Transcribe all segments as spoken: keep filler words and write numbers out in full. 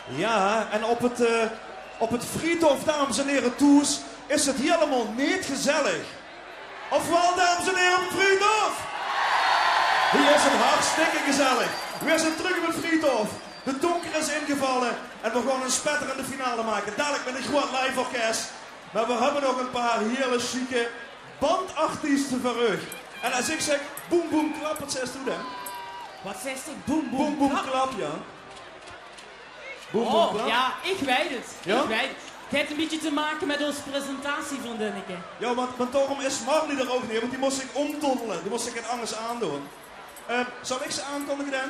Ja, en op het, eh, op het Vriethof, dames en heren, thoes is het hielemaol neet gezellig. Of waal, dames en heren, op het Vriethof? Hie is het hartstikke gezellig. Weer zien trök op het Vriethof. De donker is ingevalle en weer gaon ein spetterende finale make. Dalik mit ein groeat live orkes. Mer weer höbbe nog ein paar hiel sjieke bandartieste veur uch. En es ich zèk boem boem klap, waat zaes doe dan? Waat zaes doe? Boem boem klap, ja. Boem boem klap. Oh, ja, ich weit het. Ja? Ich weit het. Het haet ein bietje te make mit ós presentatie van Denneke. Ja, want, want daorum is Marlie d'r ouch neet, want die mós zich ómdoddele. Die mós zich get angers aandoon. Eh, zal ich ze aankondige dan?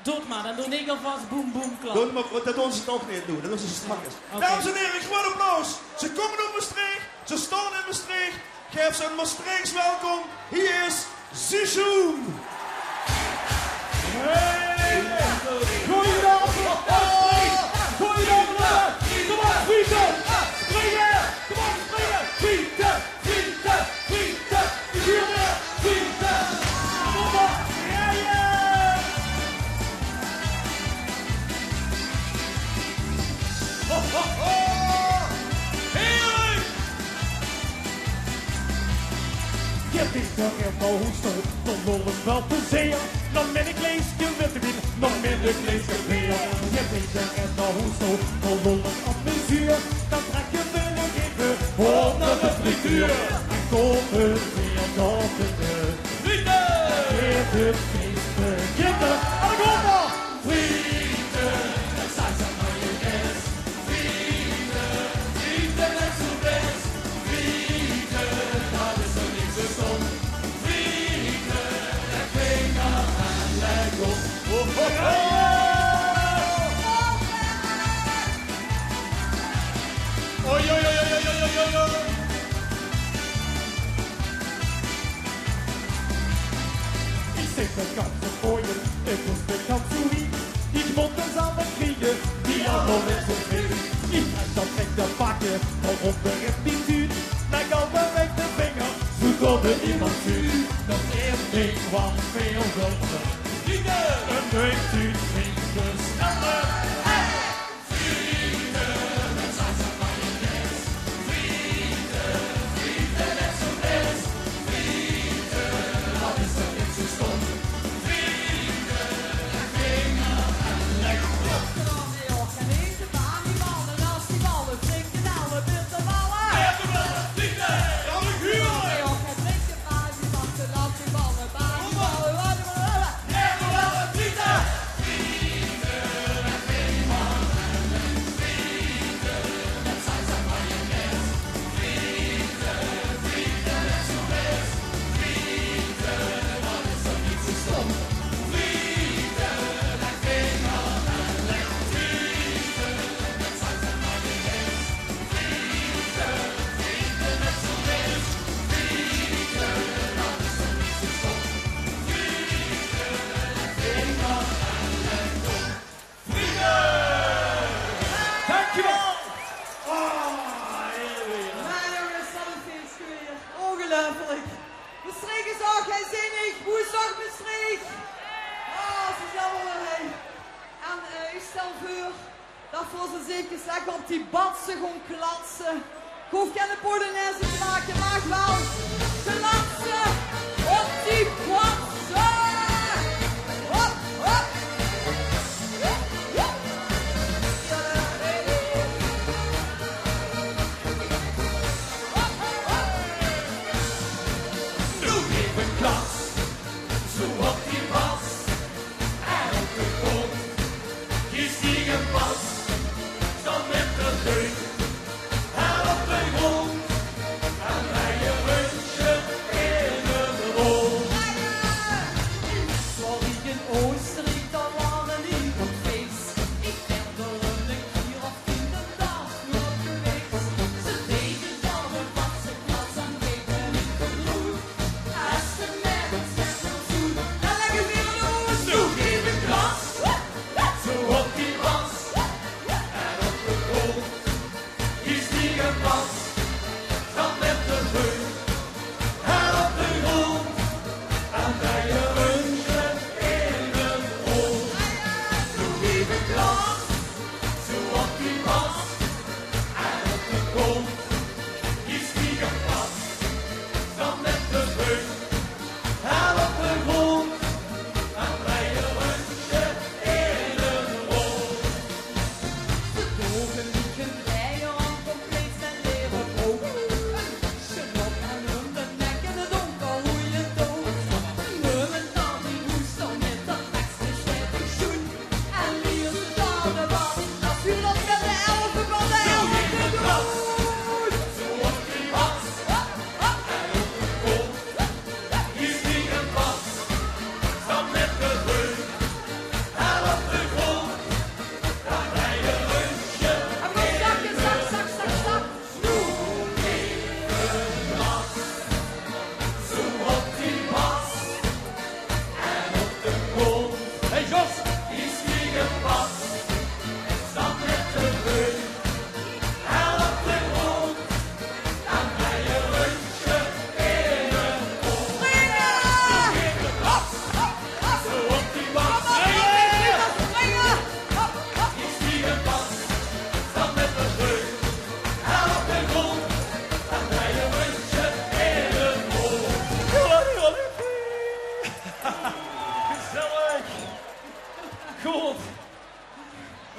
Doot mer, dan doon ich alvas boem boem klap. Doon mer, want det doon ze toch neet noe. Det doon ze straks. Oké. Dames en heren, ein groeat applaus. Ze kómme oet Mestreech, ze staon in Mestreech. Gaef ze ein Mestreechs welkom. Hie is Zisjoem. Hey! Goeienaovend, Mestreech! Goeienaovend, Mestreech! Kom op, Friete! Springe! Kom op, springe! Friete! Friete! Friete! Friete! Friete! Kom op! Ja, ja! Ho, ho, ho! Heerlijk! Geer deet d'r in de hoes toe, dan lol 'm wel plezeer. Dan mit ein gleeske witte wien, dan mit ein gleeske beer. Geer deet d'r in de hoes toe, dan lol 'm op plezeer. Dan trèkke v'r nog effe hónderde frituur. En kómme v'r dan weer. Friete! Geer deet d'r in de hoes toe. Allemaal! Friete, mit saus en mayonaise. Friete, friete mit zoeapies. Friete, det is toch neet zoea stóm. Friete, det klinkt allemaol lekker. Ho, ho, ho! Oi, oi, oi. Ich zèk de ganse Folie, ich mós de ganse Wien. Ich mós de zame kriege, die allemaol mit zoea vöal. Ich krijg det rechte pakke, waorum de rest neet zuut. Mit allemaol mit de vinger, zoeadet 't niemes zuut. Det is neet waat v'r wille. Ein leuk zuut, vinger snelle. Dankjewel! Ah, heerlijk. Mer jónges, waat ein fieës gewaes. Óngeluifelik. Mestreech is ouch gein zinnig. Wie is 't ouch, Mestreech? Ah, ze zeen allemaol weer, hè. En, eh, ich stel veur det v'r ós ins effe lekker op die batse gaon klatse. Ich hoof gein polonaise te make, mer waal klatse op die batse. Hop, hop. Doe effe klats, zoea op die bats. En op de grond, die stiege pas. Dan mit de deuk, en op de grond. En bie ein rundsje in de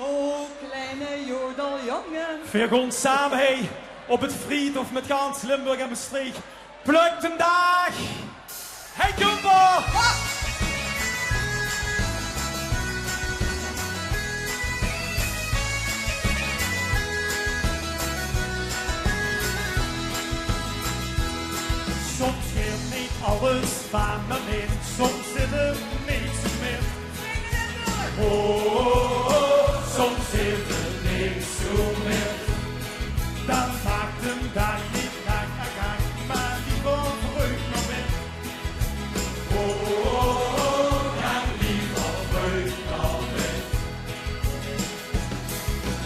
O kleine jodeljonge. Veer goon same, hey, op 't Vriethof mit gans Limburg en Mestreech. Plök d'n daag. Hey, Jumbo! Soms geit neet alles vaan me mèt, soms zit 't neet zoe mèt. O, soms zit 't neet zoe mèt. Daan maak d'n daag neet laank, laank, laank, meh leever vreug nao bèd. O, daan leever vreug nao bèd.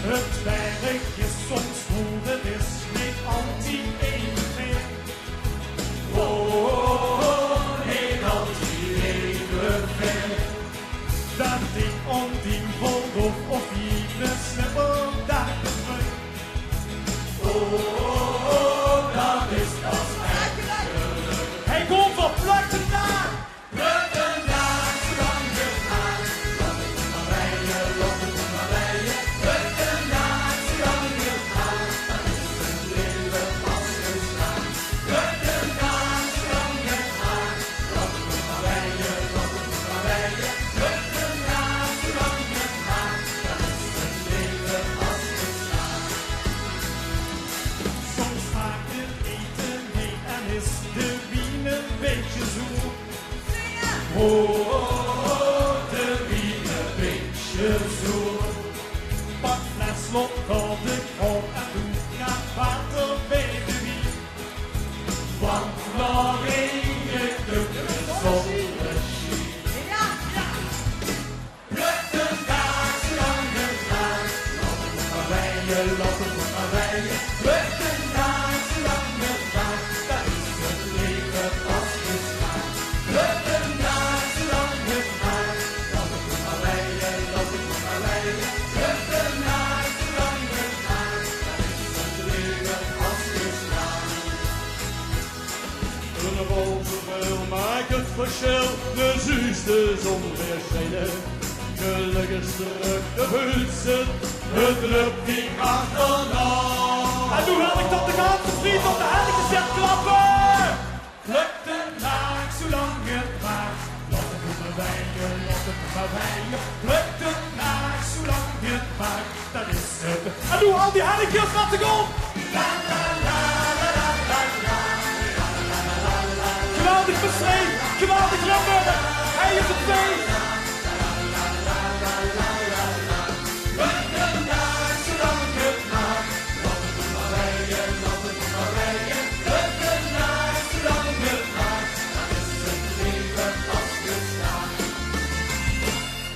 't Wèrk is soms good, 't is neet altied eve fijn. O, neet altied eve fijn. Daan dink aon dien verlof of ieder snipperdaag is leuk. O, dat is pas ech leuk. Hey, kom, veer plökke daan! Plök d'n daag zoe laank 't maag. Laot 't mer weie, laot 't mer weie. Plök d'n daag zoe laank 't maag. Dat is 't leeve pas geslaag. Plök d'n daag zoe laank 't maag. Laot 't mer weie, laot 't mer weie. Plök d'n daag zoe laank 't maag. Dat is 't leeve pas geslaag. Soms maak 't ete neet en is de wien e bitteke zoer. O, de wien e bitteke zoer. Pak fles, slot, koude grog en doot get water bij de wien. Want nao rege kump de zonnesjien. Plök d'n daag zoe laank 't maag. Laot 't mer weie, laot 't mer weie. Plök d'n daag zoe laank 't maag. Dat is 't leeve pas geslaag. Plök d'n daag zoe laank 't maag. Laot 't mer weie, laot 't mer weie. Plök d'n daag zoe laank 't maag. Dat is 't leeve pas geslaag. Eine roze bril maak 't versjil, de zuus de zon weer sjijne. Gelök is trök, de veult 't, 't löp diech achternao. En noe wèl iech tot de ganse Vriethof de hennekes zit klappe. Plök d'n daag zoe laank 't maag. Laot 't mer weie, laot 't mer weie. Plök d'n daag zoe laank 't maag. Dat is 't. En noe al die hennekes laote goon. Geweldig Mestreech, geweldig Limburg. Hei is 't fees.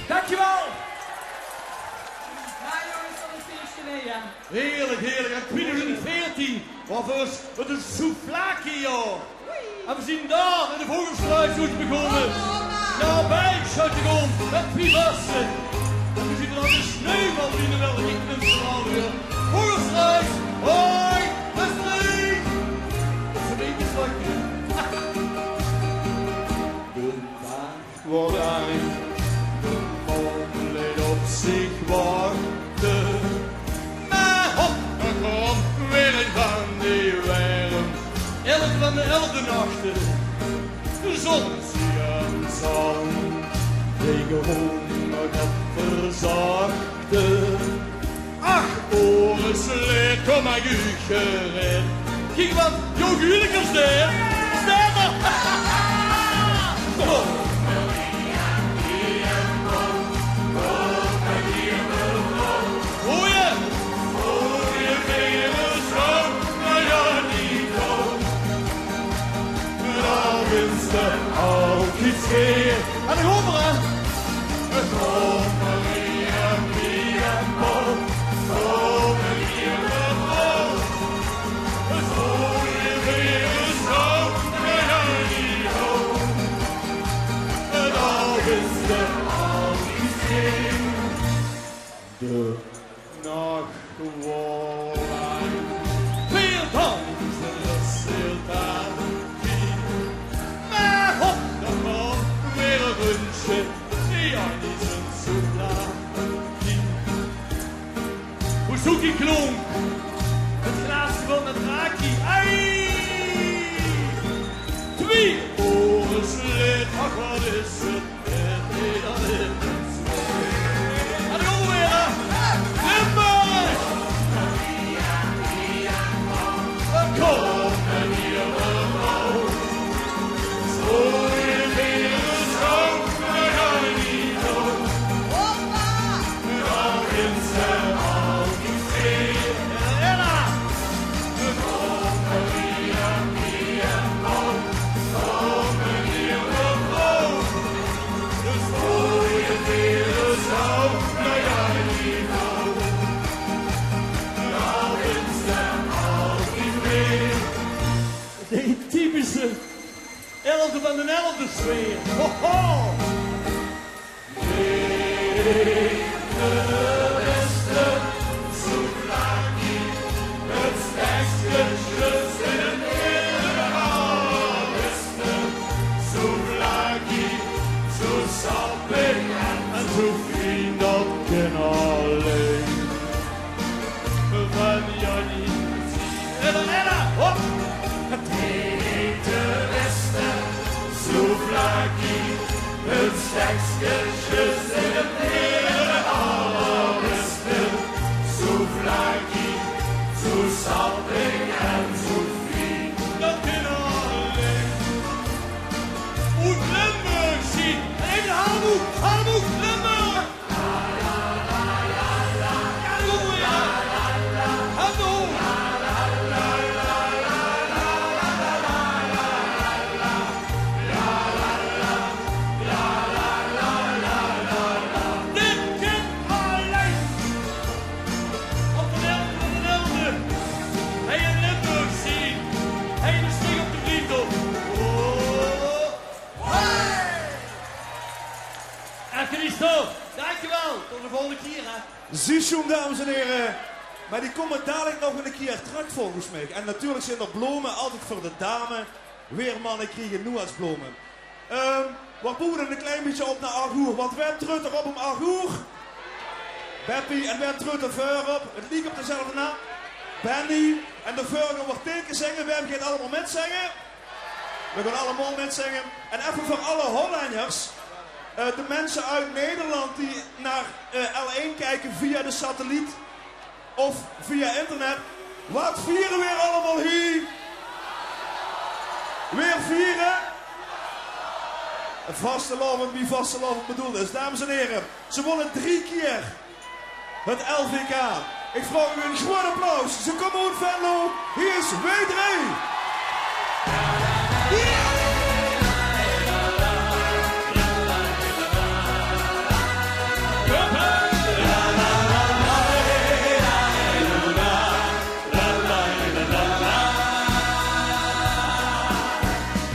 Dankjewel. Jao, jónges, wat 'n fieëske, hè, jao. Heerlijk, heerlijk. En twieëdoezend veertien waor veur us 't souvlaki-jaor. En veer zien dao in de Vogelstruis oets begós. Nao België te goon, mèt twie busse. En veer zien dao de sneuvel in de wel in de Vogelstruis. Hoi, Mestreech. Is 'n bietje slak, hè? Goedendaag. Waor ein, de maan bleef op ziech wachte. Meh hop, dao kaom weer ein vaan die werm. Elf vaan de elfde nachte. Zon, zon, zon. Dee gewoen nog op verzachte. Ach, oeëre sleet, kom mer, uch gereed. Kiek, wat Joop Julikers deeg. Steit 'r? Goeie. Dao is 't altied weer. En dao goon v'r, hè. De nach waor laank. Veer danse resultaat. Meh hop, dao kump weer e rundje. Jao, die zien zoe laat. Zoekie klonk. Het glaas gevuld met raki. Ei! Twee. Oor is leed, ach, wat is het met die al in het zweet. En dan gaan we weer, hè? Limburg! Kom, meneer, mevrouw. Zo, meneer, mevrouw. Hoppa! De typische elfde van de elfde sfeer. Ho, ho! En zoe fien, dat kin allein van Jannie. Ella, Ella, hop! Het heet de beste souvlaki. Het stekske zit in het midden, allerbeste souvlaki. Zoe sappig en zoe fien, dat kin allein oet Limburg zien. Even Harmoek, Harmoek, Limburg! Hey, in Limburg zien. Hey, de steek op de vriend op. Oh. Hey! En Christophe, dankjewel. Tot de volgende keer, hè. Zuus se 'm, dames en here. Mer die kómme dalik nog ein kier trök, volges mich. En natuurlik zeen d'r blome altied veur de dame. Veer manne kriege noe ins blome. Ehm, veer boewe ein klein bietje op nao ach oer, want wae treut d'r op óm ach oer? Beppie, en wae treut d'r veur op? Het liek op dezelfde naam. Benny. En de veur gaon veer teke zinge. Wae geit allemaol mitzinge? Veer gaon allemaol mitzinge. En effe veur alle Hollenjers. Eh, de minse oet Nederland die nao, eh, L1 kieke via de satelliet of via internet. Waat viere veer allemaol hie? Veer viere vastelaovend, wie vastelaovend bedoeld is. Dames en here, ze wónne drie kier het LVK. Ich vraog uch ein groot applaus. Ze kómme oet Venlo. Hie is W drie.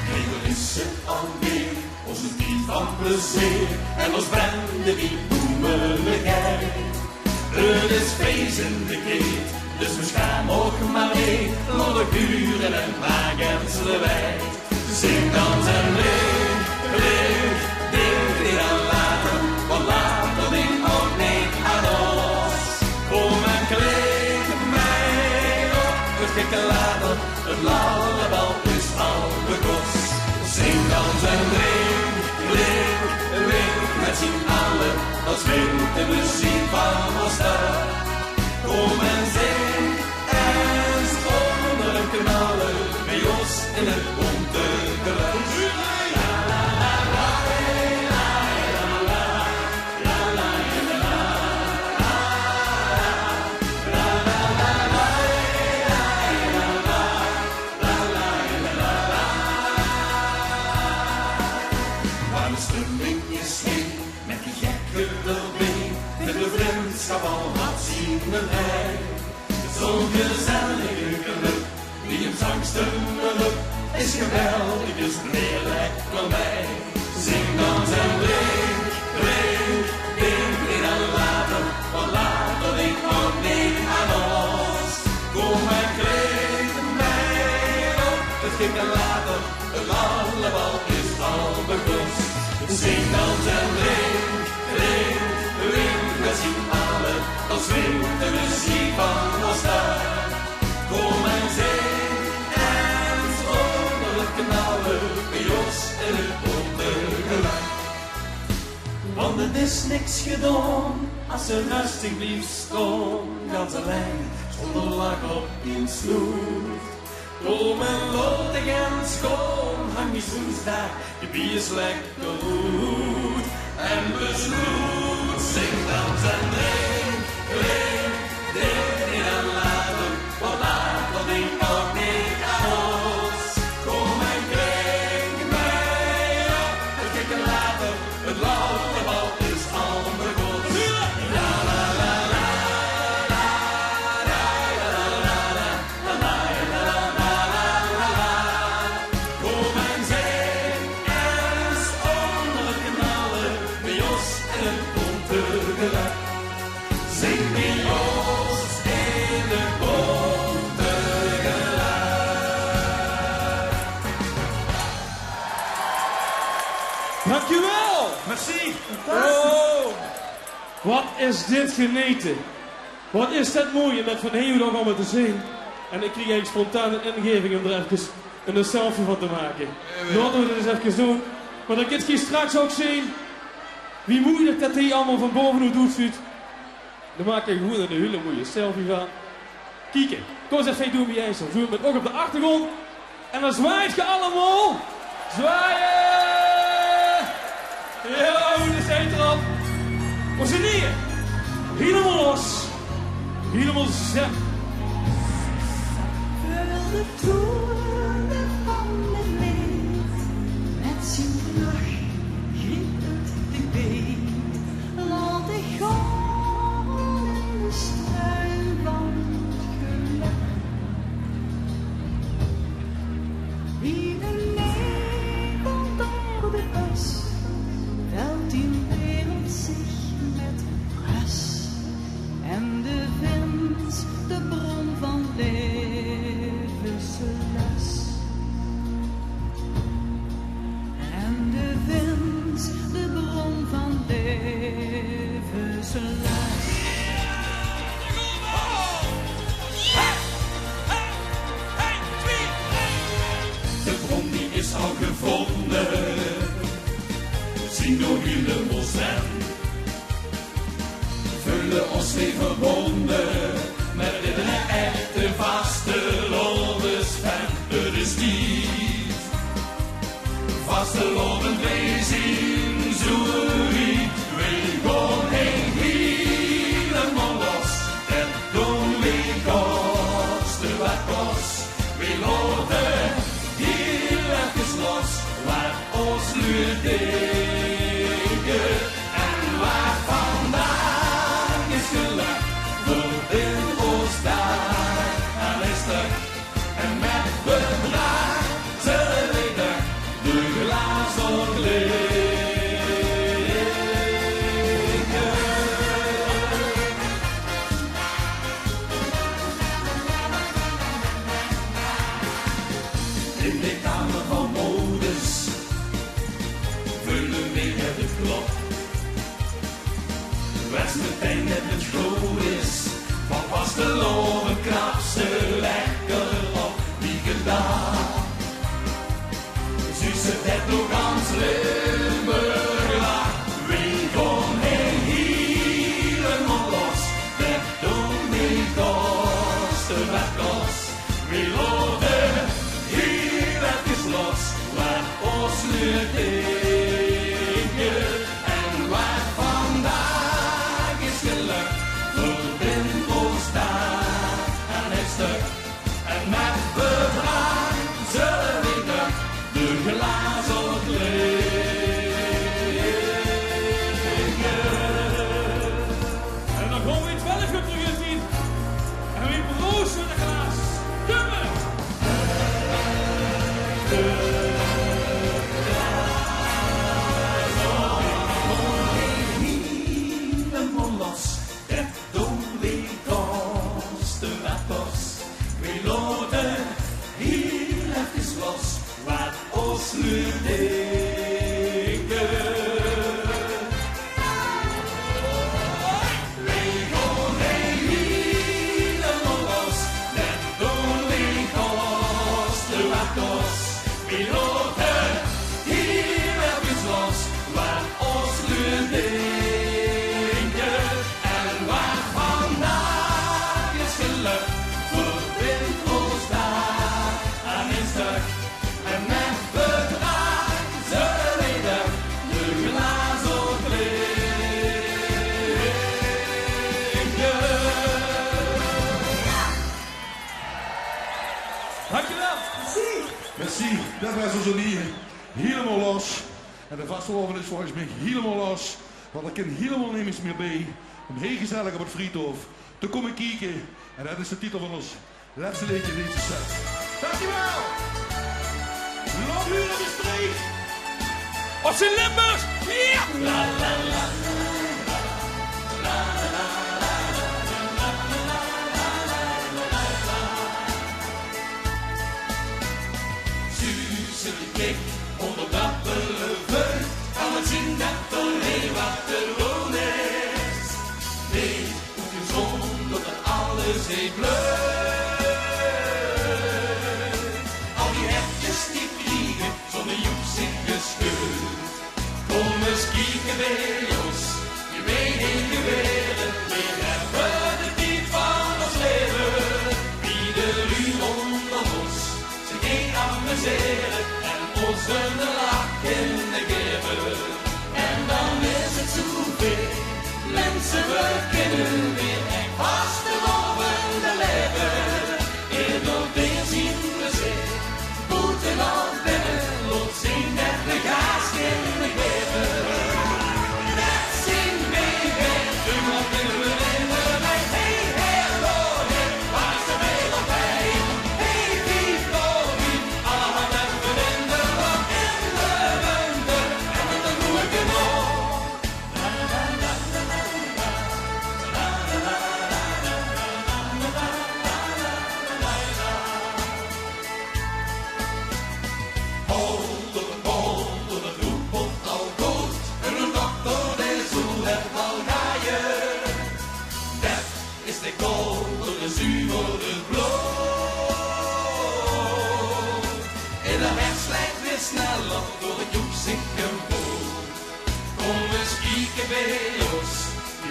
Kiek, dao is ze alweer, ózze tied van plezeer en ós bende die boemeligheid. Het is fees in de keet, dus veer schaam ouch mer neet. Laot uch hure en maak ins lawaai. Zing, dans en drink, drink, drink, drink en later, want later dink ouch neet aan ós. Kóm en kleed mei op, het geit later, het lallebal is al bekós. Zing, dans en drink, drink, drink, mit zien alle, dat is de meziek van ós stad. Kóm en zing en stroom d'r knalle bie ós in het bónte geluid. Waar de stemming is heet, mit die gekke d'rbie, mit de vrundsjap al hat zien ei. Zoe'n gezellige club, die in zangstumme lup, is geweldig, dus meneer, lèk mer mei. Zing, dans en drink, drink, drink, drink en later, want later dink ouch neet aan ós. Kóm en kleed mei op, het geit later, het lallebal is al bekós. Zing, dans en drink, drink, drink, mit zien alle, dan zwingt de meziek Want 't is niks gedaon as ze rustig blief staon, gans allein, zónger lach op dien sloet. Kóm en laot de gens gaon, hang dien sjoensdaag, de bier is lekker oet. En besloet, zing, dans en drink, drink, drink, en later, want later dink ouch neet aan ós. Kóm en drink mei op, 't gekke later, 't later bal is al begós. Kóm en zing ins ónger 't knalle, bie ós in 't bónte gelach. Zing bie ós in 't bónte gelach. Dankjewel! Merci. Wow. Wat is dit genete? Wat is det mooi um det van hiej oet ouch allemaol te zeen. En ich krieg eigelik spontaan ein ingeving um d'r efkes ein selfie van te make. Laote v'r det ins efkes doon. Mer dan kint geer straks ouch zeen wie moeilik det hiej allemaol van bove oet oetzuut. Dan maak ich gewoon ein hiel moeie selfie van. Kiek, kóm ins effe doon wie ich zoe doon, mit ouch op de achtergróndj. En dan zwaait geer allemaol. Zwaaie! Jao, dao zeen v'r dan. Ós knieje. Hielemaol los. Hielemaol zèt. Veur de toene van de leed, mit zien lach griep 't de beet. Laot dich gaon in de struim van 't gelök. Wie de nevel door de bös, vèlt dien wereld zich mit rös. En de vins de bron van levenslös. En de vins de bron van levenslös. De bron die is al gevónje. Zien noe hielemaol zen. Veule ós weer verbónje mit de echte vastelaovesfan. 't Is tied. Vastelaovend, weer zien zoe wied. Weer gaon hielemaol los. Det doon weer, kós 't waat kós. Weer laote hiel efkes los waat ós lü dinke. En waat vandaag is gelag, veur in ós daag aan is det. En mit bedraagse leedach de glaas óntlinke. In de kamer van Modus veule weer det 't klop. Wèts metein det 't good is, van vastelaovend knaps se lekker op, wie gedaon. Zuus se det noe gans Limburg lach, weer gaon hielemaol los, det doon weer kós 't waat kós. Weer laote hiel efkes los waat ós lü dinke. Zie, det waas ós Anie. Hielemaol los. En de vastelaovend is volges mich hielemaol los. Want d'r kin hielemaol nemes mier bie óm hiel gezellig op 't Vriethof te kómme kieke. En det is de titel van ós lètste leedje in dees set. Dankjewel! Laot hure, Mestreech! Ós in Limburg! Jao! Zuus, ich kiek ónger dappele veut, kan 't zeen det d'r hiel waat te doon is. Neet hoef ich zón det alles hiel bleuf. Al die hertjes die vlege, zónger joepsig gescheut. Kóm ins kieke bie ós, wie veer hie waere. Veer höbbe de tied van ós laeve, wie de luuj ónger ós zich amusere en ós eine lach kinne gaeve. En dan is 't zoewied, minse, veer kinne weer ech vastelaovend belaeve. Eder veer zien plezeer, boete of binne, laot zeen det veer gaas kinne gaeve. Det zien veer, veer kinne weer in de rij. Hey, hey, ho, hey, waar is de wereld bij? Hey, vief, ho, vief, allemaal lekker in de rok, in de runde, en dan doe ik het nog. Holder, holder, 't roepelt al good. En 'ne dokter dae zal het waal gaje. Det is de kolder, de zuver, de blood. En de herfst lijkt weer sneller door het joepsig gevoel. Kóm ins kieke bie ós,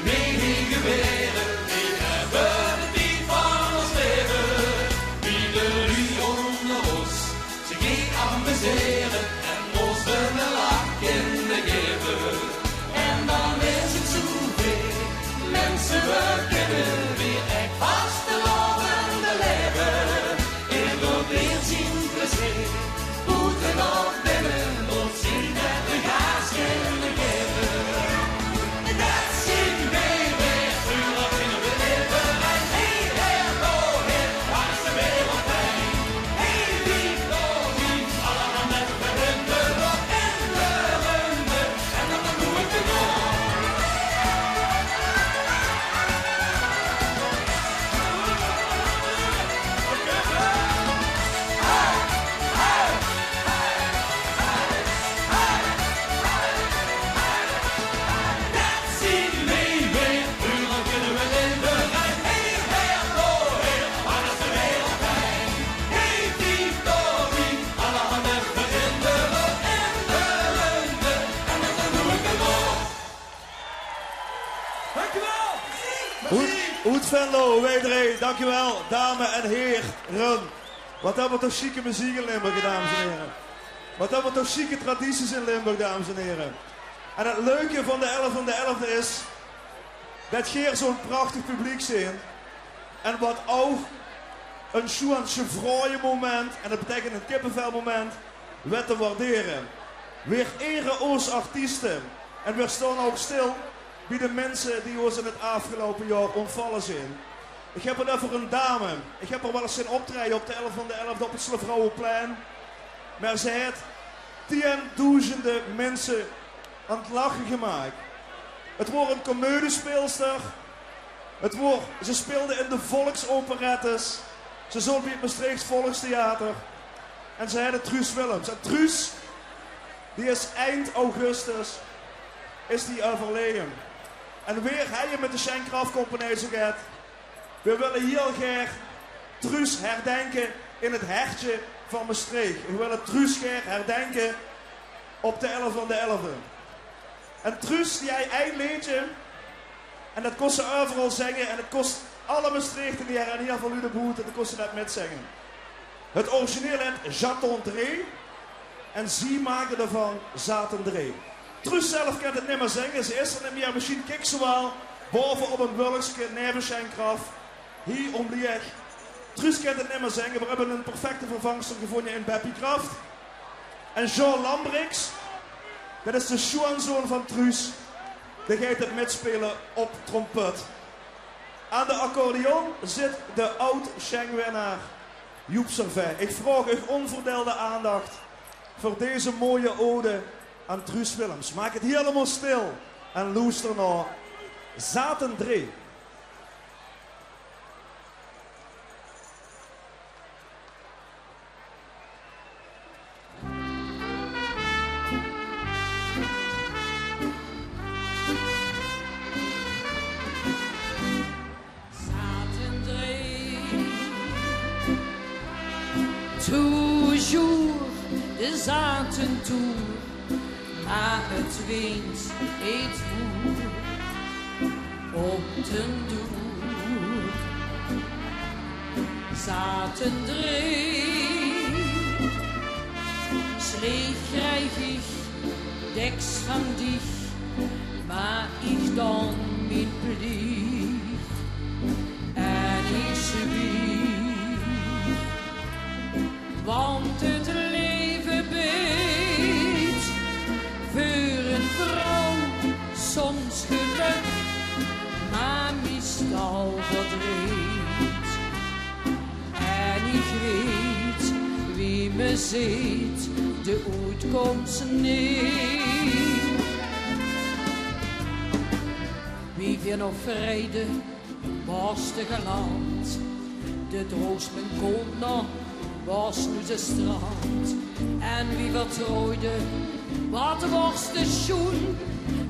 wie veer hie waere. Veer höbbe de tied van ós laeve, wie de luuj ónger ós zich amusere en ós eine lach kinne gaeve. En dan is 't zoewied, minse, veer kinne weer ech vastelaovend belaeve. Eder veer zien plezeer, boete of binne, laot zeen det veer gaas kinne gaeve. Det zien veer weer, veer kinne weer in de rij. Hey, hey, ho, hey, waar is de wereld bij? Hey, vief, ho, vief, allemaal lekker in de rok, in de runde, en dan doe ik het nog. Dankjewel. Oet, oet Venlo, W drie, dankjewel, dame en here. Wat höbbe v'r toch sjieke meziek in Limburg, dames en here. Wat höbbe v'r toch sjieke tradities in Limburg, dames en here. En 't leuke van de elf van de elfde is det geer zoe'n prachtig publiek zeet. En wat ouch ein sjoean chevroje moment, en det beteikent ein kippevelmoment, wet te waardere. Veer ere ós artieste en veer staon ouch stil bie de minse die ós in 't aafgeloupe jaor óntvalle zeen. Ich höb 't euver ein dame. Ich höb häör waal ins zeen optraeje op de elf van de elfde op 't Slevrouweplein. Mer ze haet tiendoezende minse aan 't lache gemaak. 't Waor ein komediespeelster. 't Waor, ze speelde in de volksoperettes. Ze zoot bie 't Mestreechs Volkstheater. En ze hèt Truus Willems. En Truus, die is eind augustus, is die euverleje. En veer hie mit de Sjeng Kraft Compagnie zoe get. Veer wille hiel gaer Truus herdenke in 't hertje van Mestreech. Veer wille Truus gaer herdenke op de elf van de elfde. En Truus, die hei ein leedje. En det kós ze euveral zinge. En det kós alle Mestreechteneer en hiel väöl luuj boete, det kós ze det mitzinge. 't Origineel hèt J'attendrai. En zie make d'rvan Zatendrai. Truus zelf kint 't nimmer zinge. Ze is d'r neet mier. Mesjien kik ze waal baove op ein wulkske neve Sjeng Kraft. Hie ómlieg. Truus kint 't nimmer zinge, veer höbbe 'n perfecte vervangster gevónje in Beppie Kraft. En Jean Lambrix, det is de sjoeanzoon van Truus, dae geit 't mitsjpele op trompet. Aan de accordeon zit de aod-Sjeng-winnaar Joep Servet. Ich vraog uch ónverdeilde aandach veur deze mooie ode aan Truus Willems. Maak 't hielemaol stil en loester nao Zaten dree. Zaten dree. Toujours de zaten toer, maar 't weent neet woer op den doer. Zaten dree, sleeg krieg ich dèks van dich, maar ich dan mien plieg en ich zwieg. Want 't leve beet veur 'n vrouw soms gelök, maar miestal verdreet. En ich weet, wie me zeet, de oetkóms neet. Wie veer nog vriejde, waors te galant. De droogste kónt nog, waors noe ze strand. En wie veer trouwde, wat waors te sjoen.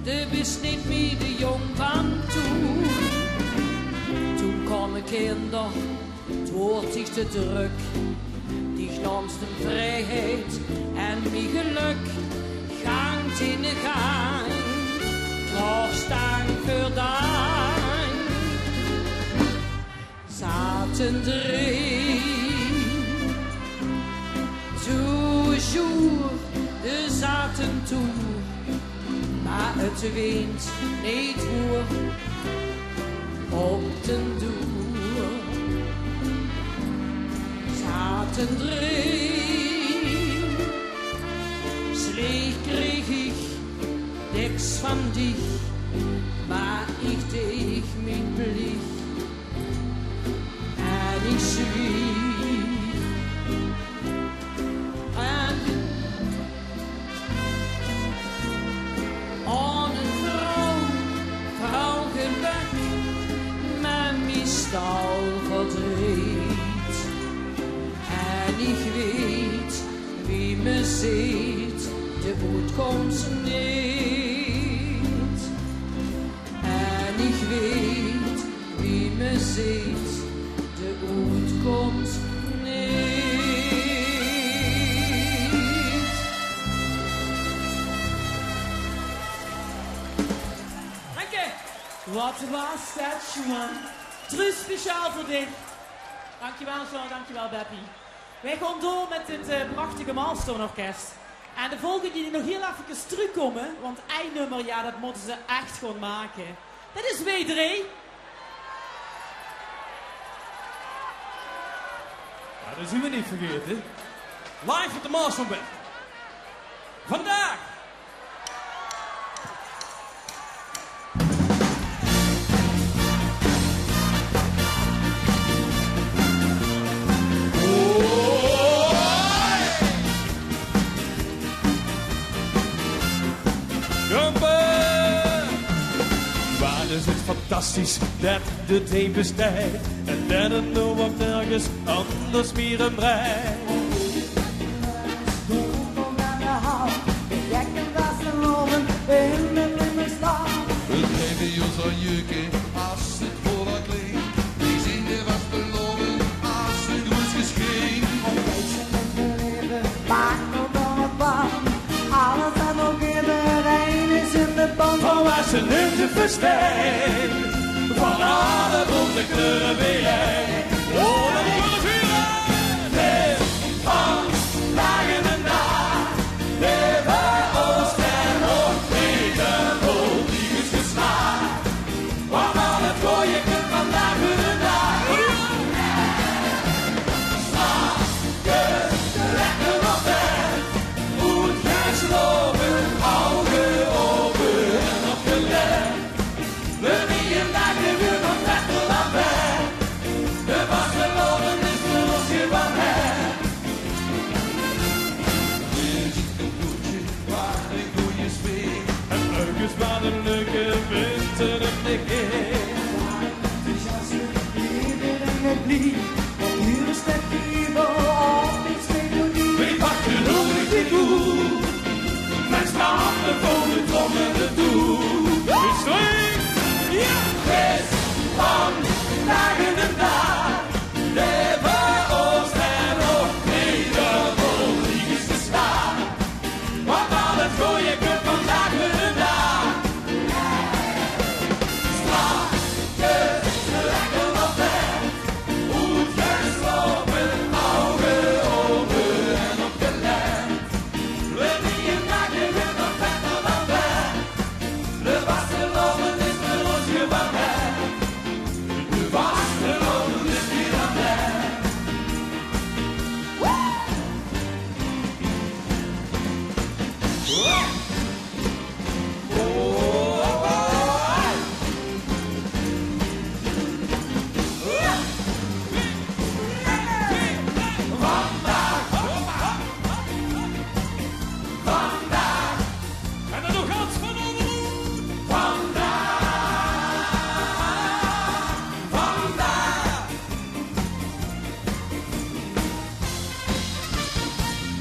De bis neet mie de jóng van toen. Toen kaome kinder, 't woort dich te drök. Dich nams de vriejheid en mie gelök. Gank in de gank, traogs dank veur dank. Zaten dree, toujours de zaten toer. Maar 't weent neet woer op den doer. Zaten dree, sleeg krieg ich dèks van dich, maar ich deeg mien plieg en ich zwieg. En aan 'n vrouw, vrouw gelök, maar miestal verdreet. En ich weet, wie me zeet, de oetkóms neet. En ich weet, wie me zeet, de oetkóms neet. Dank je. Wat waas det sjoen. Truus, speciaal veur dich. Dankjewel, Jean. Dankjewel, Beppie. Weej gaon door mit dit, eh, prachtige Milestone Orkest. En de volgende die nog hiel efkes trökkómme, want ein nummer, jao, det mótte ze ech gaon make. Det is W drie. Jao, det zien we neet vergaete. Live mit de Milestone Band. Vandaag. Jumper! Wat is 't fantastisch det de thee besteit en det 't noe op nerges anders mier in breit. Doe kóms aan de hand, de gekke vastelaovend, we hielden in de stad. 't Leef is zoe jeuke as 't veur wat klinkt. Wie zien de vastelaovend as 'n groets geschenk. Om feesten te beleven, maak er dan wat van. Alles en ook iedereen is in de ban. Volwassen in de festijn, van alle bonte kleure bijeen. Oh, dan moet het vuur aan. Leef van daag in de nacht, leven oost en nog weten, vol liefdesgesmaak. Want al het gooie kump vandaag veur de daag. Wie pakt de lolly die koe? Met stappen voor de trommel de toe. Is er? Ja! Is van dagen en daag. Leven ons en nog niet de politieke staat. Want al het gooie komt vandaag weer vandaan. Strak, lekker op weg. Oetgeslopen, ogen open en opgelegd. We die een daagje weer nog verder dan weg. De vastelaovend is weer ons gevangen. De vastelaovend is weer aan weg. Vandaag. Vandaag. En dan nog gans van Omroep. Vandaag. Vandaag.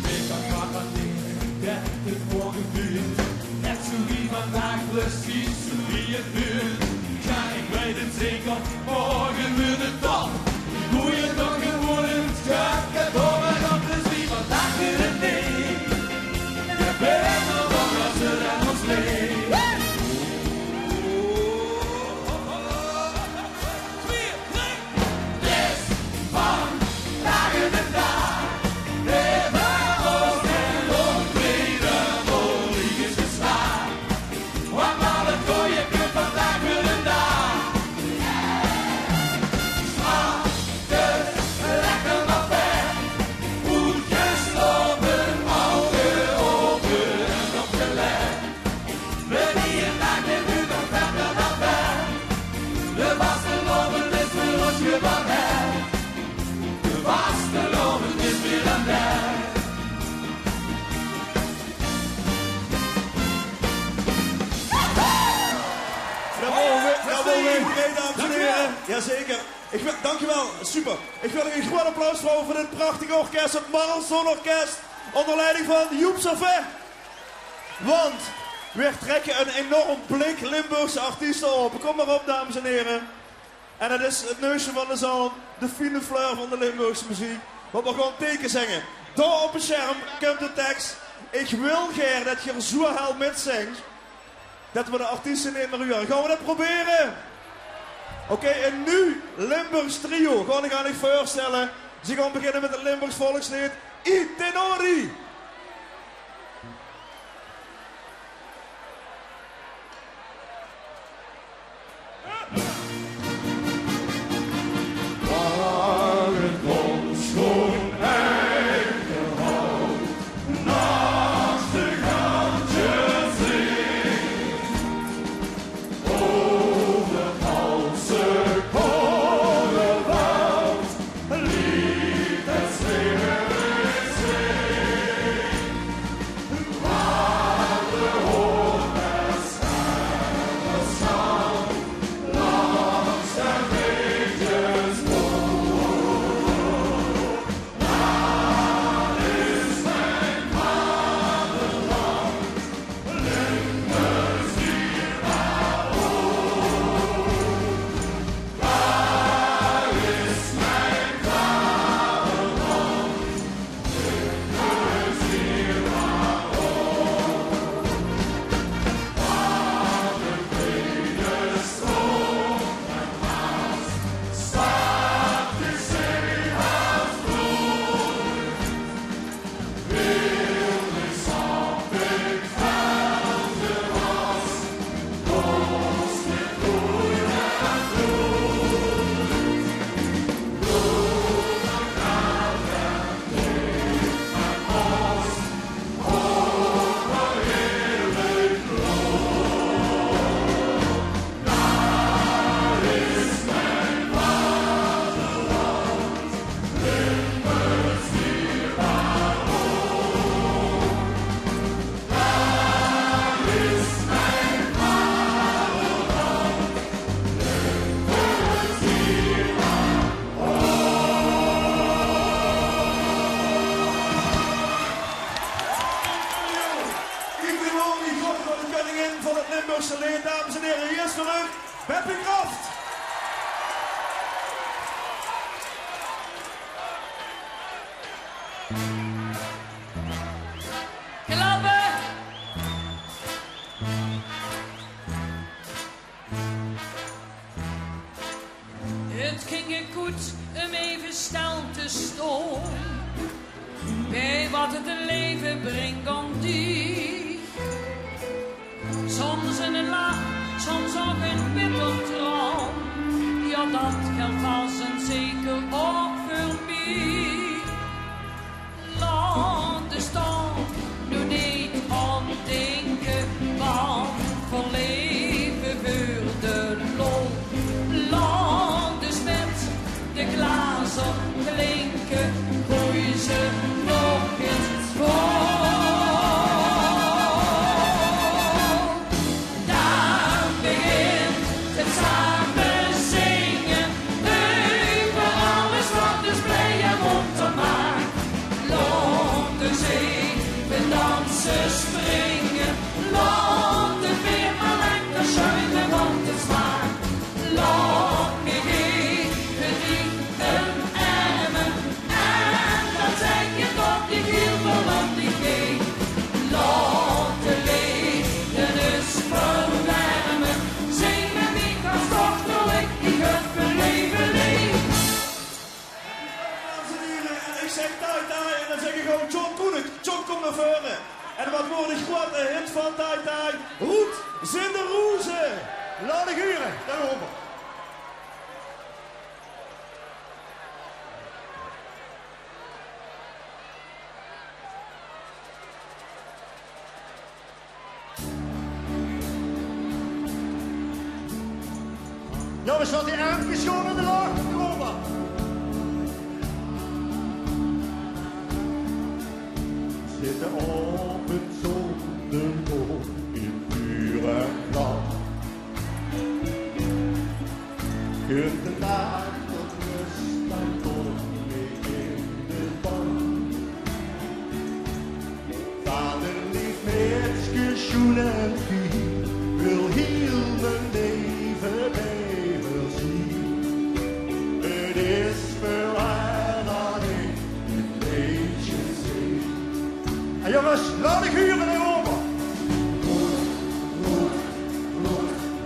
Ik kan garanderen dat het morgen duurt. Net zo wie vandaag, precies zo wie het duurt. Ja, ik weet het zeker, morgen duurt het toch. Doe je toch gewoon eens gek, het horen, dat is wie vandaag weer het ding. Je bent er nog als er aan ons ligt. Twee, drie. Is van dagen en daag. Leven ons en nog tweede politieke staat. Want al het gooie komt vandaag weer vandaan. Strak, dus lekker op weg. Oetgeslopen, ogen open en opgelegd. We die een daagje nu nog verder dan weg. De vastelaovend is weer ons gevangen. De vastelaovend is weer aan weg. Bravo, bravo, bravo, dames en heren. Jazeker. Ik wil, dankjewel, super. Ik wil een groot applaus vragen voor dit prachtige orkest, het Marlzon Orkest, onder leiding van Joep Servet. Want we trekken een enorm blik Limburgse artiesten op. Kom maar op, dames en heren. En het is het neusje van de zalm, de fine fleur van de Limburgse muziek. Wat we gewoon teken zingen. Daar op het scherm komt de tekst. Ik wil gaer dat je zo hel mitzingt dat we de artiesten niet meer huren. Gaan we dat proberen? Oké, een nieuw Limburgs trio. Kan ik aan u voorstellen. Ze gaan beginnen met het Limburgs volkslied. I tenori. Klappe! Het ging je goed om even stil te staan bij wat het leven brengt aan dich. Soms een lach, soms ook een bitter traan. Ja, dat geldt vast en zeker ook voor mij. Laot de stad noe neet aan dinke, want veer leve veur de lol. Laot de spits, de glazer klinke, gooi ze nog ins vol. Dan begint het same zinge, euver alles wat us blij en munter maak. Laot us eve danse, springe, laot de veer mer lekker sjuime, want het smaak. Laot mich eve dich omarme, en dan zègk ich tot ich hiel verlange dich. Laot de leedjes us verwerme, zing mit mich hartstochtelijk, ich höb ein leve leef. Dames en heren, en ich zègk tai tai, en dan zègk ich ouch John Koenen. John, kóm nao veure. En wat weurt de groeate hit van tai tai? Roet zeen de roeze. Laot ich hure, dao kómme v'r. Jao, is dat die ermpjes gewoon in de lach? Europa. Zitte op het zolderboom in vuur en vlam. Kunt de nacht tot rust, dan kom ik in de ban. Vader leef, mitske, sjoen en fien, wil hiel mien leve bij me zien. Het is veur haar dat ik dit leedje zing. En jongens, laot ich hure, Europa.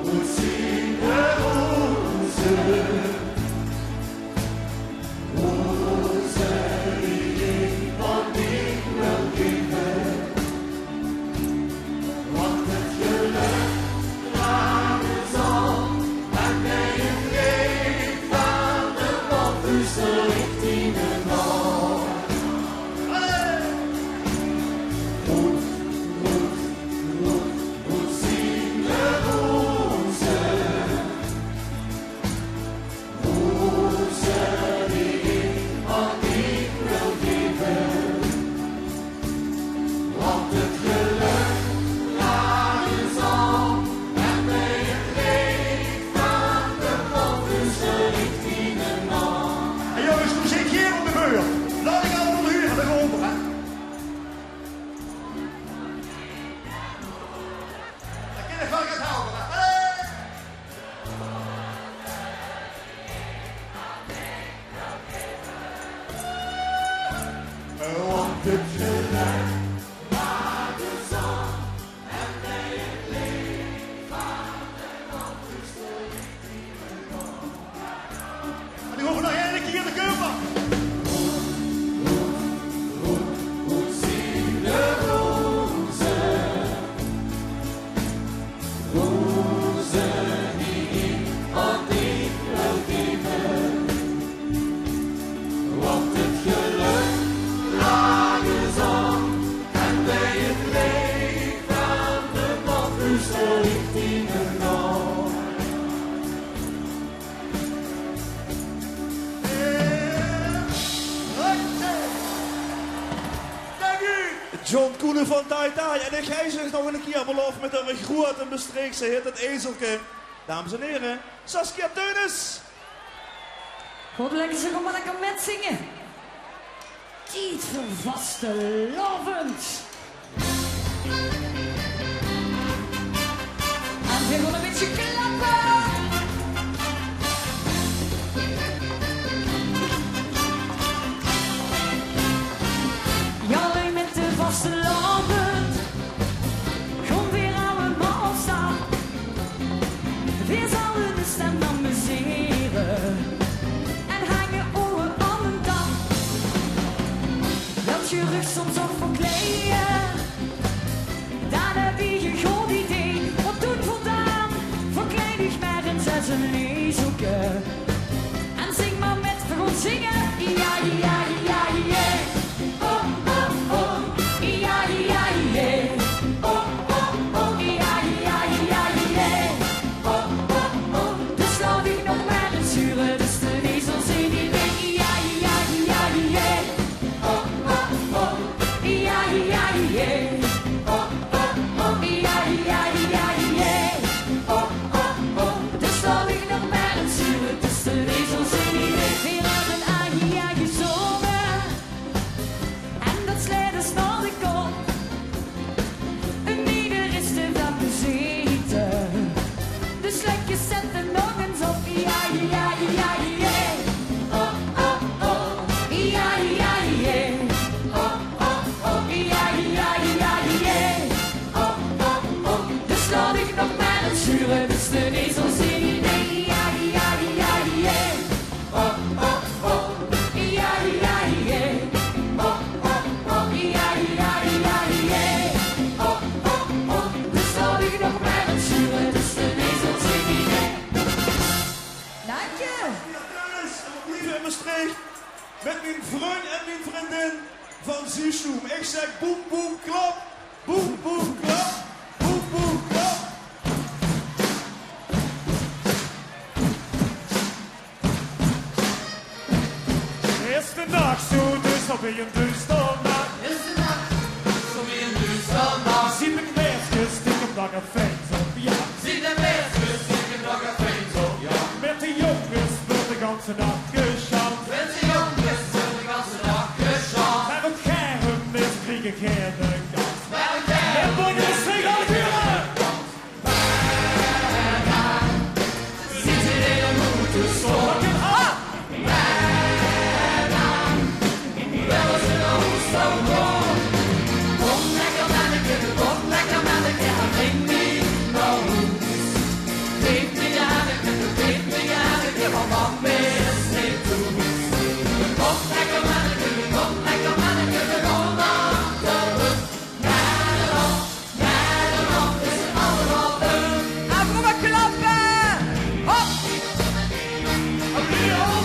Roet zien de roeze. Roeze die ich van dich wil gaeve. Want het geluk draagt zal en bij het leed van de wolf is de richting nog. Hey! Roet, roet, roet. Roet zien de roeze. Roeze die ich aan dich wil gaeve. Want het geluk laat is al en bij het leed van de wolf is de richting nog. En jongens, noe zit geer aan de beurt. Laot ich allemaol hure, dao kómme v'r, hè. Dat kin ich waal get helpe, hè. Hey! Want het geluk laat is al en bij het leed van de wolf is de richting nog. En die hoeven nog eine kier te kómme. Roet zien de roeze. Roeze die ich aan dich wil gaeve. Want het geluk laat is al en bij het leed van de wolf is de richting nog. John Koenen van Tai Tai. En ich höb ze nog eine kier beloofd mit ein groeate Mestreechse hit, het Ezelke. Dames en heren, Saskia Teunisz. Good, lekker, ze gaon mer lekker mitzinge. Tied veur vastelaovend. En veer gaon e bietje klappe. Soms ouch verkleie, dan höb ich e good idee. Wat doon v'r dan? Verkleid ich mer ins es e ezelke. En zing mer mit, v'r gaon zinge. Ja, ja, ja, ja. Oh, oh, oh. Ja, ja, ja. Oh, oh, oh. Ja, ja, ja, ja. Oh, oh, oh. Dus laot ich nog mer ins hure, dus de ezel zeen die ding. Ja, ja, ja, ja. Oh, oh, oh. Ja, ja, ja. Oh, oh, oh. Ja, ja, ja, ja. Oh, oh, oh. Dus laot ich nog mer ins hure, dus de ezel zeen die ding. Veer höbbe ein jaor gezónge. En dat slaet dus nao de kop. En ieder is d'rvan bezete. Dus lekker zette nog ins op. Ja, ja, ja, ja. Oh, oh, oh. Ja, ja, ja. Oh, oh, oh. Ja, ja, ja, ja. Oh, oh, oh. Dus laot ich nog mer ins hure. Dus de ezel zeen die ding. Ja, ja, ja, ja. Oh, oh, oh. Ja, ja, ja. Oh, oh, oh. Ja, ja, ja, ja. Oh, oh, oh. Dus laot ich nog mer ins hure, dus de ezel zeen die ding. Dank je. Lieve in Mestreech, mit mien vrundj en mien vrundin van Ziesjoem. Ich zèk boem, boem, klap. Boem, boem, klap. Boem, boem, klap. Is de nach zoe duuster wie 'n duuster nach? Is de nach zoe wie 'n duuster nach? Zien de meidskes stiekem nog e fijn zop, ja. Zien de meidskes stiekem nog e fijn zop, ja. Mit de jónges weurt de ganse nach gesjand. Mit de jónges weurt de ganse nach gesjand. Mer 't geheim is, kriege geer de kans. Mer 't geheim is, kriege geer de kans. Allemaol klappe! Hop!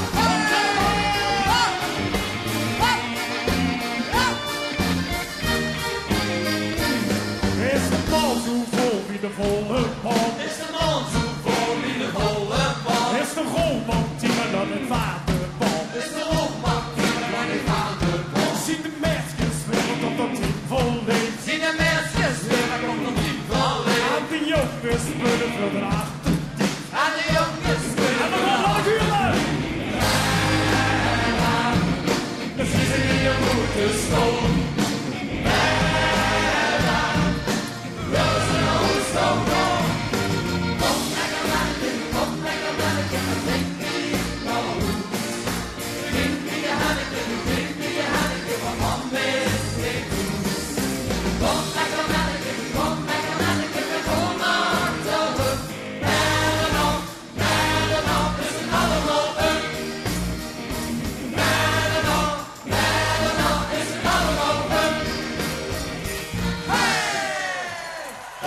Hop! Hop! Hop! Is de maol zoe vol wie de volle maol? Is de maol zoe vol wie de volle maol? Is de romantiek dan in vaart de bal? Is de romantiek dan in vaart de bal? Zien de meidskes weer op dat team vol leef? Zien de meidskes weer op dat team vol leef? Aan de jónges weurt 't veur de achtertief. Aan de jónges weurt 't veur de achtertief. En v'r gaon nog hure. Ze zeen hie moete stoon.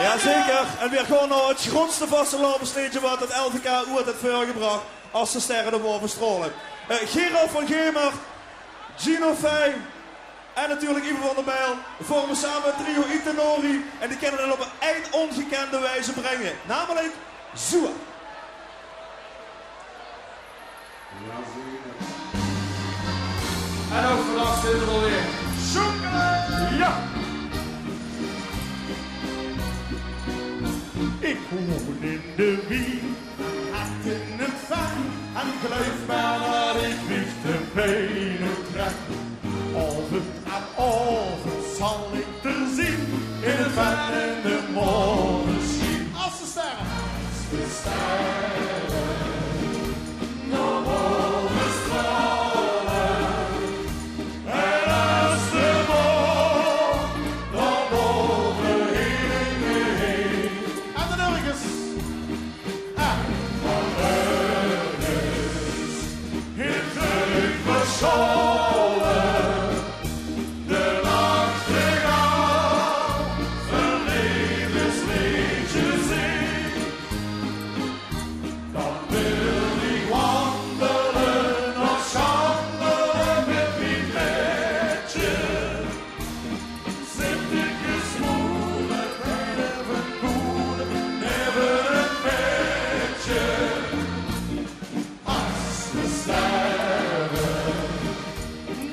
Jazeker, en veer gaon nao 't groetste vastelaovesleedje wat 't L V K oeats haet veurgebrach, As de sterre de baove straole. Eh, Gerard van Gemer, Gino Fey en natuurlik Ivo van der Bijl vorme same 't trio Itanori en die kinne 't op ein óngekende wieze bringe, namelik zoe. En ouch vannach zeen v'r d'r weer. Sjoeke! Ja! Ich woon in de wiek, hart in 't vet, en geluif mer dat ich mich de bein oettrek. Aovend aan aovend zal ich d'r zeen, in 't vet in de maonesjien. As de sterre, as de sterre nao baove straole, en as de maon nao baove hingk. En dan nog ins. Ah. Van örges in 't leuk verschaole, de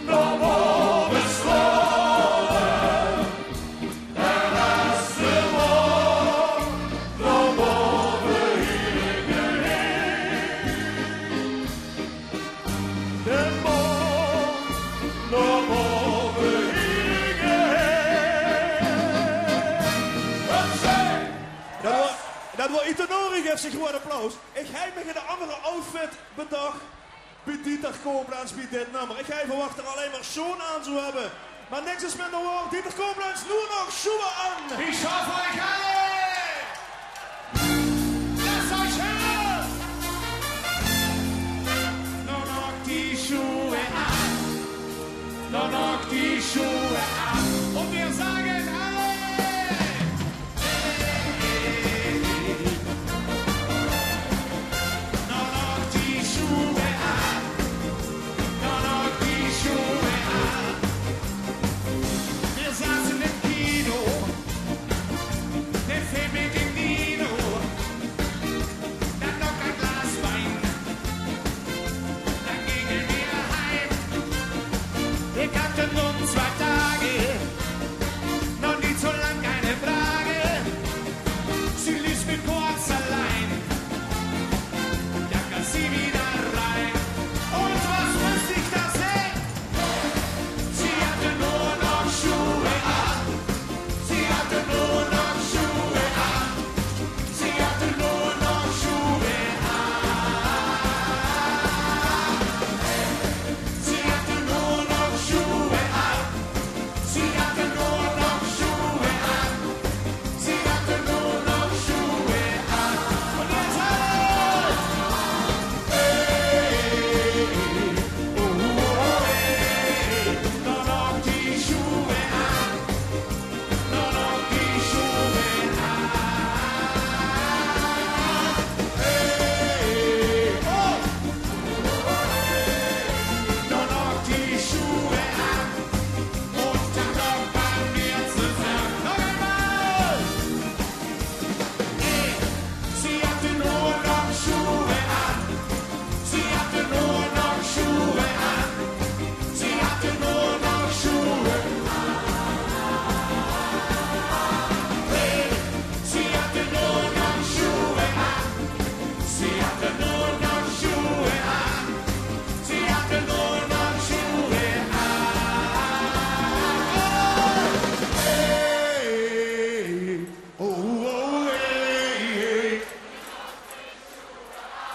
Nao bove slaon. En es de wol nao bove hienge geit. De wol nao bove hienge geit. Hupsé! Det waor, det waor Itanori, gaef ze e groeat applaus. Ich höb mich ein anger outfit bedach bie Dieter Koblenz bie dit nummer. Ich haw verwach det 'r allein mer sjoon aan zou höbbe. Mer niks is minder waor. Dieter Koblenz, noe nog sjoon aan. Ich schauf euch alle! Lasst euch hören! Noe nog die Sjoe aan. Noe nog die Sjoe aan. Und wir sagen: Hey! Noe nog die Sjoe aan, noe nog die Sjoe aan. Wir saßen im Kino, de Film mit dem Dino, dann noch ein Glas Wein, dann gingen wir heim. Wir kannten uns zwei Tage, noch nie so lang, keine Frage. Sie ließ mich kurz allein, dann kam sie wieder rein. Und was musste ich da sehen? Sie hatte nur noch Schuhe an. Sie hatte nur noch Schuhe an. Sie hatte nur noch Schuhe an. Sie hatte nur noch Schuhe an. Sie hatte nur noch Schuhe an. Sie hatte nur noch Schuhe an. Und jetzt halt! Hey, oh, oh, hey. Nur noch die Schuhe an. Nur noch die Schuhe an. Hey, oh. Nur noch die Schuhe an. Und dann kommt man mir zusammen. Noch einmal. Hey, sie hatte nur noch Schuhe an. Sie hatte nur noch Schuhe an. Sie hatte nur noch Schuhe an. Hey, sie hatte nur noch Schuhe an. Sie hatte nur noch Schuhe an. Sie hatte nur noch Schuhe an. Hey, oh, oh, hey, hey.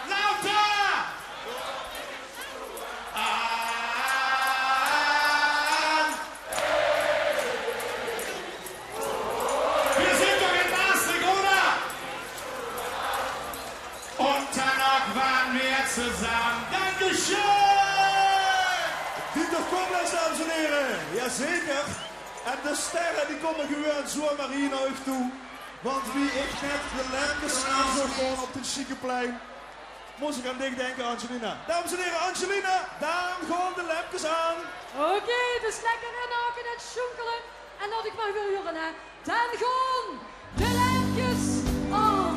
Lauter! An! Wir sind doch in Maastricht, oder? Und danach waren wir zusammen. Dankeschön! Dieter Koblenz, dames en here. Jazeker. En de sterre, die kómme gewoon zomer hie nao uch toe. Want wie ich net de Lemkes aan zoog gaon op 't Sjiekeplein, mós ich aan dich dinke, Angelina. Dames en here, Angelina, dao gaon de Lemkes aan. Oké, dus lekker inhakke en sjoenkele. En laot ich mer weer hure, hè. Dao gaon de Lemkes aan.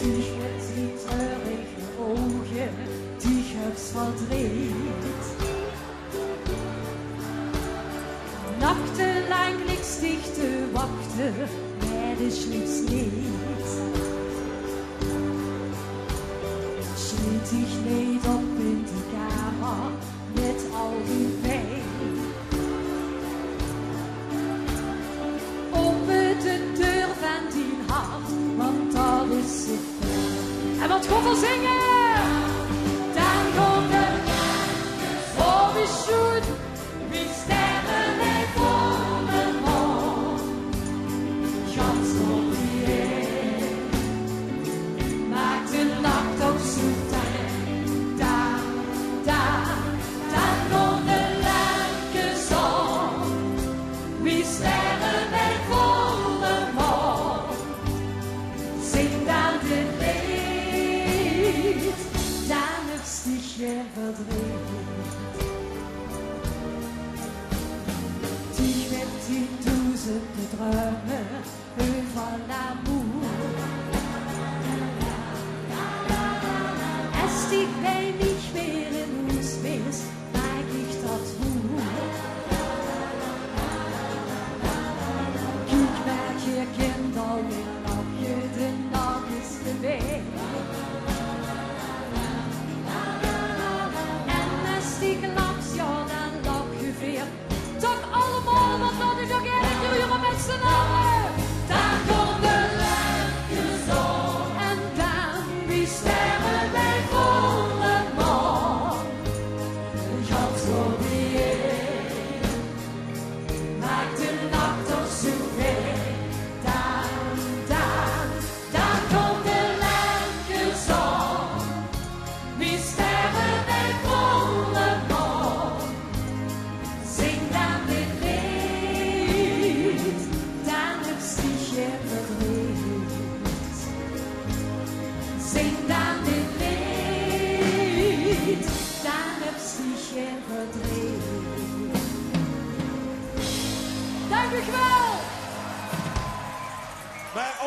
Dich mit die treurige ouge, dich höbs verdreet. Nachtelang ligks dich te wachte, mer de sjlieps neet. Sjleet dich neet op in die kamer mit al die pijn. Ope de deur van dien hart, want dat is 't. En wat gaon v'r zinge? Dan gaon de, oh, wie sjoen, wie sterre bie volle maan. Gans compleet. Maak de nach ouch zoe fijn. Dao, dao, dan gaon de lemkes aan. Wie sterre bie volle maan. Zing dan dit leed, dan is dich gein verdreet. Dich mit die doezende druime euver l'amour.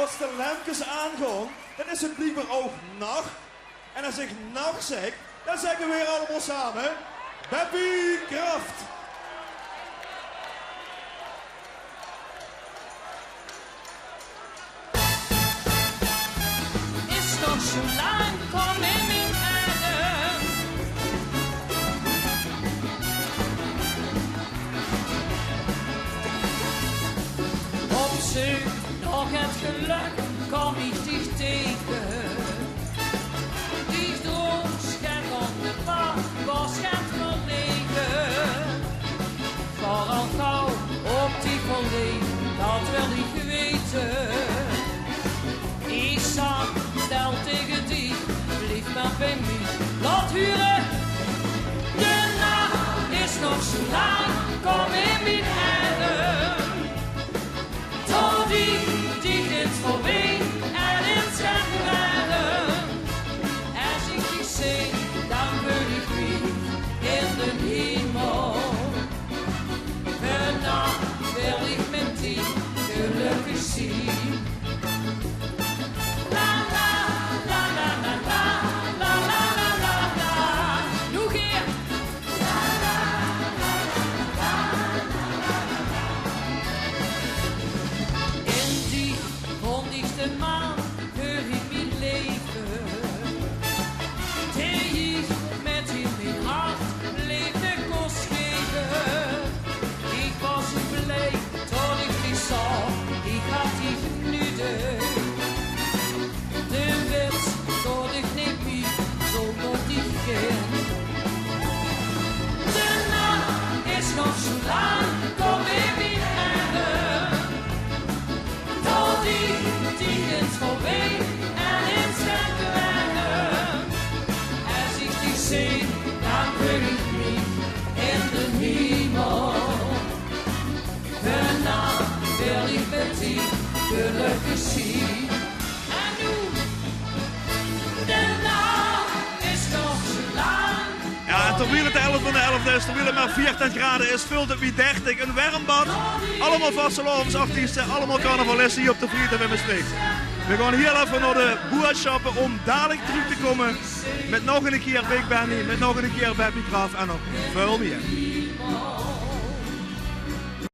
As de lempkes aangaon, dan is 't bliekbaar ouch nach. En as ich nach zèk, dan zègke veer allemaol same: Beppie Kraft! Is nog zoe lang, kom in mien erm. Op zeuk nog het gelök kom ich dich tege. Die droom scherp aan de paal, waor scherp verlege. Veural gauw op die verleef, dat wil ich weite. Ich zag, stel tege dich, blief mer bie mich, laot hure. De nach is nog zoe lang, kom in mien erm. Tot ich dich ins verween en ins gaon were. Es ich dich zeen, dan veul ich mich in den hiemel. Vannach wil ich mit dich gelökkig zien. La, la, la. Noe geer. In dich vónj ich de maan veur in mien leve. Dee ich mit hiel mien hart leefde kós geve. Ich waas zoe blij tot ich dich zaog, ich had dich nudig. De wits kós ich neet mie zónger dich in. De nach is nog zoe lang, kom in mien erm. Tot ich dich ins verween en ins gaon were. Es ich dich zeen, dan veul ich mich in den hiemel. Vannach wil ich mit dich gelökkig zien. En noe, de nach is nog zoe lang. Jao, en terwiel 't de elfde van de elfde is, terwiel 't mer veertien grade is, veult 't wie dertig. Ein werm bad. Allemaol vastelaovesartieste, allemaol carnavaliste hie op de Vliet in Mestreech. Veer gaon hiel effe nao de boodsjappe óm dalik trök te kómme mit nog ein kier Big Benny, mit nog ein kier Beppie Kraft en nog väöl mieë.